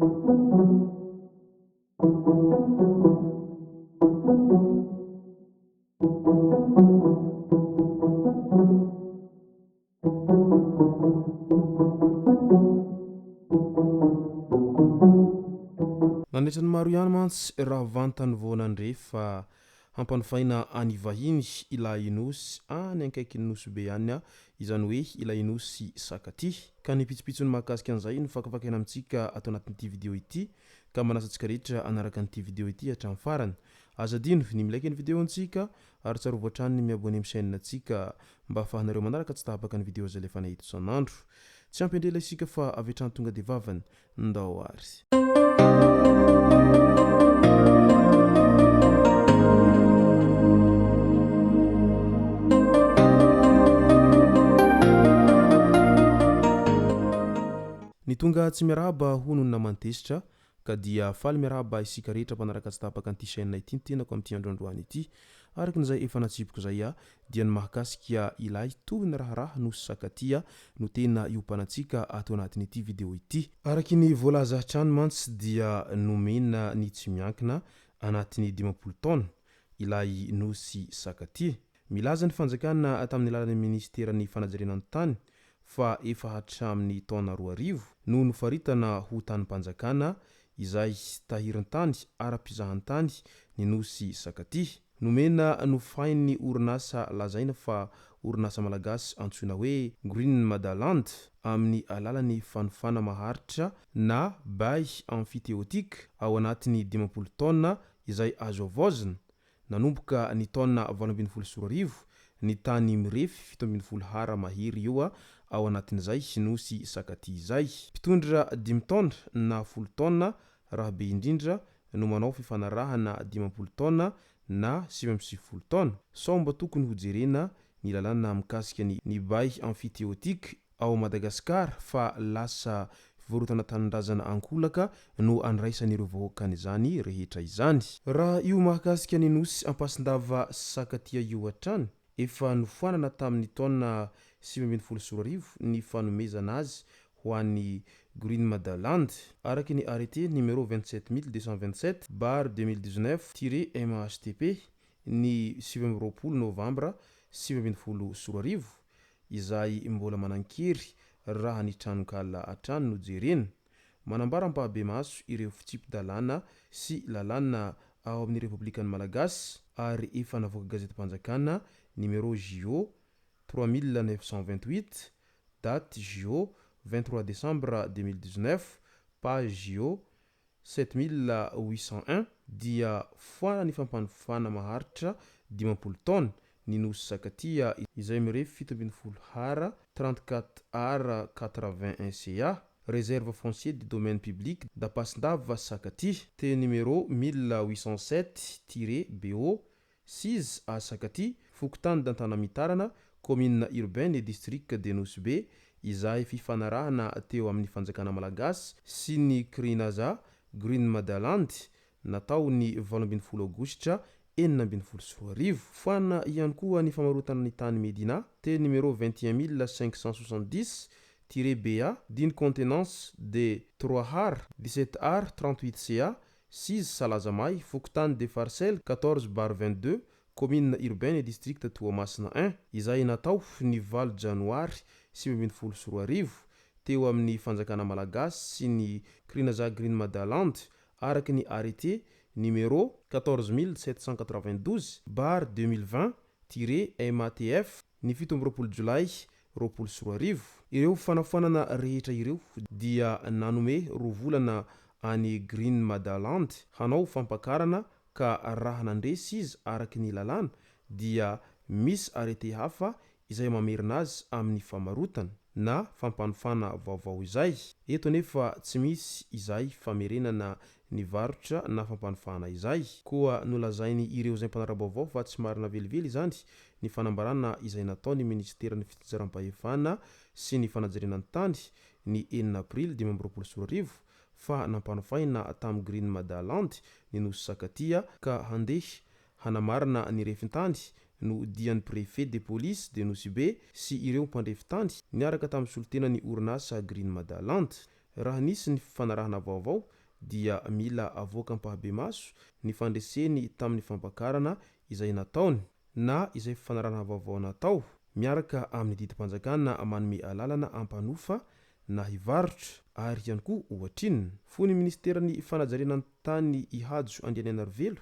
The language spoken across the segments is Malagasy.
Nanaitra ny maro ihany mantsy raha vantany vao nandre fa hampanofaina any vahiny ilay nosy any ankaikin'ny Nosy Be any, izany hoe ilay nosy Sakatia. Ka ny pitsopitsony mahakasika an'izay no fakafakaina amintsika ato anatin'ity video ity ka manasa antsika rehetra hanaraka an'ity video ity hatramin'ny farany. Aza adino ny mi-like ny video-ntsika ary tsarovy hatrany ny mi-abonner amin'ny chaîne-ntsika mba ahafahanareo manaraka tsy tapaka ny video izay alefanay eto isan'andro. Tsy ampy andrela isika fa avy hatrany tonga dia vavany. Ndao ary. Ny tonga tsy miarahaba hono ny naman'i Tezitra ka dia faly miarahaba isika rehetra mpanaraka tsy tapaka an'ity chaîne ity ny tenako amin'ity andro androany ity. Araka ny izay efa natsipiko izay dia ny mahakasika ilay tohiny raharaha Nosy Sakatia no tena iompanantsika ato anatin'ity vidéo ity. Araky ny voalaza hatrany mantsy dia nomena ny tsy miankina anatin'ny 50 taona ilay Nosy Sakatia. Milaza ny fanjakana tamin'ny alalan'ny minisiteran'ny fanajariana ny tany fa efa hatramin'ny taona 2000 no nofaritana ho tanim-panjakana izay tahirin-tany ara-pizahantany ny nosy Sakatia. Nomena nofain'ny orinasa lazaina fa orinasa malagasy antsoina hoe Green Madaland amin'ny alalan'ny fanofana maharitra na bail emphytéotique ao anatin'ny 50 taona izay azo havaozina Nanomboka ny taona 2018, ny tany mirefy 17 hara mahery eo ao anatin'izay Nosy Sakatia izay. Mpitondra dimy taona na folo taona raha be indrindra no manao fifanarahana 50 taona na 99 taona. Sao mba tokony hojerena ny lalàna mikasika ny bail emphytéotique ao Madagascar fa lasa fivarotana tanindrazana ankolaka no andraisan'ireo vahoakan'izany rehetra izany. Raha io mahakasika ny nosy Ampasindava Sakatia io hatrany, efa nofoanana tamin'ny taona 2019 ny fanomezana azy ho an'ny Green Mada Land, araka ny arrêté numéro 27227 barre 2019 tiret MHTP ny 29 novambra 2019, izay mbola manan-kery raha ny tranonkala hatrany no jerena. Manambara ampahabemaso ireo fitsipi-dalàna sy lalàna ao amin'ny Repoblikan'ny Malagasy ary efa navoaka gazetim-panjakana numéro JO 3928 date JO 23 décembre 2019 page JO 7801 dia foana ny fampanofana maharitra 50 taona ny Nosy Sakatia izay mirefy 17 hara 34 ar 81 ca, Réserve foncier du domaine public d'Ampasindava Sakatia, T numéro 1807-BO 6 à Sakatia, fokontany d'Antanamitarana, commune urbaine et district de Nosy Be, izay fifanarahana teo amin'ny fanjakana malagasy sy ny Crinaza Green Madaland natao ny 18 aogositra 2016. Foanana ihany koa ny famarotana ny tany Medina, T numéro 21570 tiret BA, d'une contenance de 3 har, 17 ar 38 ca, 6 Salazamay, fokontany de Farcelles 14 bar 22, commune urbaine et district Toamasina I, izay natao ny 8 janoary 2019 teo amin'ny fanjakana malagasy sy ny Crinaza Green Madaland araka ny arrêté numéro 14792 bar 2020 tiret MATF ny 27 jolay 2020. Ireo fanafoanana rehetra ireo dia nanome roa volana any Green Madaland hanao fampakarana ka raha nandresy izy araky ny lalàna dia misy arrêté hafa izay mamerina azy amin'ny famarotana na fampanofana vaovao izay. Eto anefa tsy misy izay famerenana ny varotra na fampanofana izay. Koa nolazainy ireo izay mpanara-baovao fa tsy marina velively izany ny fanambarana izay nataon'ny minisiteran'ny fitsinjaram-pahefana sy ny fanajariana ny tany ny 6 aprily 2025 fa nampanofaina tamin'ny Green Mada Land ny nosy Sakatia ka handeha hanamarina ny refin-tany no dian'ny préfet de police de Nosy Be sy ireo mpandrefy tany niaraka tamin'ny solontenan'ny orinasa Green Mada Land. Raha nisy ny fifanarahana vaovao dia mila avoaka ampahabemaso ny fandreseny tamin'ny fampakarana izay nataony na izay fifanarahana vaovao natao miaraka amin'ny didim-panjakana manome alalana hampanofa na hivarotra ary ihany koa ohatrinona. Fony minisiteran'ny fanajariana ny tany i Hajo Andrianainarivelo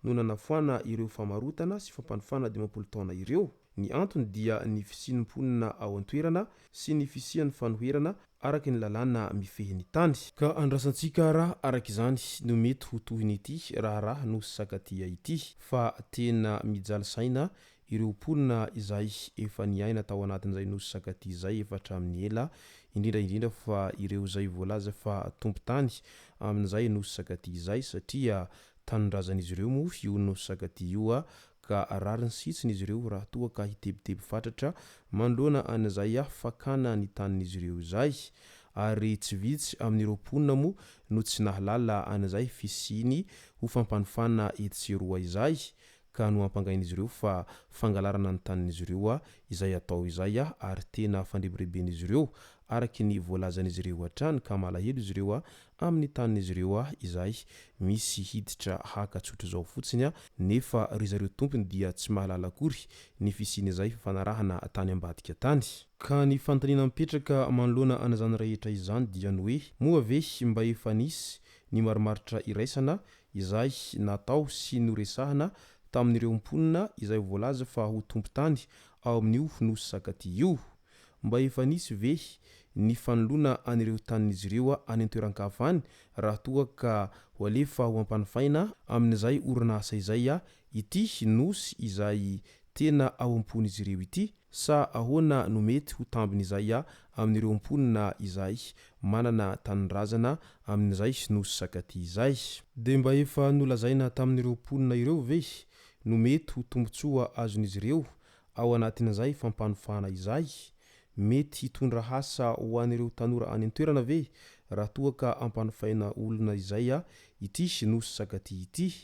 no nanafoana ireo famarotana sy fampanofana 50 taona ireo. Ny antony dia ny fisian'ny mponina ao an-toerana sy ny fisian'ny fanoherana araka ny lalàna mifehy ny tany. Ka andrasantsika raha araka izany no mety ho tohin'ity raharaha Nosy Sakatia ity fa tena mijaly saina ireo mponina izay efa niaina tao anatin'izay Nosy Sakatia izay efa hatramin'ny ela, indrindra indrindra fa ireo izay voalaza fa tompon-tany amin'izay Nosy Sakatia izay satria tanindrazan'izy ireo moa io Nosy Sakatia io ka rariny sy hitsiny izy ireo raha toa ka hitebiteby fatratra manoloana an'izay fakana ny tanin'izy ireo izay ary tsy vitsy amin'ireo mponina moa no tsy nahalala an'izay fisiany ho fampanofana etsy sy eroa izay ka nohampangain'izy ireo fa fangalarana ny tanin'izy ireo izay atao izay ary tena fandrebireben'izy ireo araky ny voalazan'izy ireo hatrany ka malahelo izy ireo amin'ny tanin'izy ireo izay misy hiditra haka tsotr'izao fotsiny nefa ry zareo tompony dia tsy mahalala akory ny fisian'izay fifanarahana tany ambadika tany. Ka ny fanontaniana mipetraka manoloana an'izany rehetra izany dia ny hoe moa ve mba efa nisy ny marimaritra iraisana izay natao sy noresahana tamin'ireo mponina izay voalaza fa ho tompon-tany ao amin'io Nosy Sakatia io? Mba efa nisy ve ny fanoloana an'ireo tanin'izy ireo any an-toeran-kafa any raha toa ka ho alefa ho ampanofaina amin'izay orinasa izay ity nosy izay tena ao am-pon'izy ireo ity? Sa ahoana no mety ho tambin'izay amin'ireo mponina izay manana tanindrazana amin'izay nosy Sakatia izay? Dia mba efa nolazaina tamin'ireo mponina ireo ve no mety ho tombontsoa azon'izy ireo Ao anatin'izay fampanofana izay, mety hitondra asa ho an'ireo tanora any an-toerana ve raha toa ka ampanofaina olona izay ity Nosy Sakatia ity?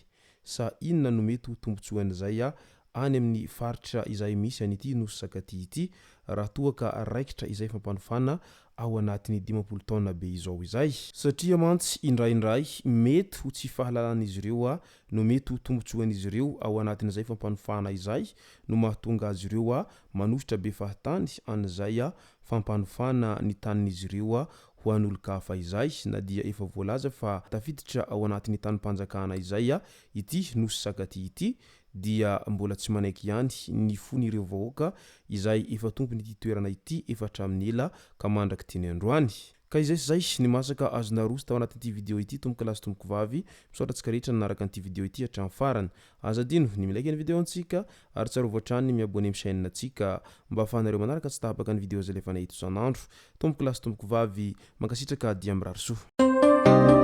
Sa inona no mety ho tombontsoan'izay any amin'ny faritra izay misy an'ity Nosy Sakatia ity raha toa ka raikitra izay fampanofana ao anatin'ny 50 taona be izao izay? Satria mantsy indraindray mety ho tsy fahalalan'izy ireo no mety ho tombontsoan'izy ireo ao anatin'izay fampanofana izay no mahatonga azy ireo manohitra be fahatany an'izay fampanofana ny tanin'izy ireo ho an'olon-kafa izay na dia efa voalaza fa tafiditra ao anatin'ny tanim-panjakana izay ity Nosy Sakatia ity dia mbola tsy manaiky ihany ny fon'ireo vahoaka izay efa tompon'ity toerana ity efa hatramin'ny ela ka mandrak'ity ny androany. Ka izay sy izay ny masaka azo naroso tao anatin'ity video ity tompoko lahy sy tompoko vavy, misaotra antsika rehetra nanaraka an'ity video ity hatramin'ny farany. Aza adino ny mi-like ny video antsika ary tsarovy hatrany ny mi-abonner amin'ny chaîne antsika mba ahafahanareo manaraka tsy tapaka ny video izay alefanay eto isan'andro. Tompoko lahy sy tompoko vavy, mankasitraka dia mirary soa.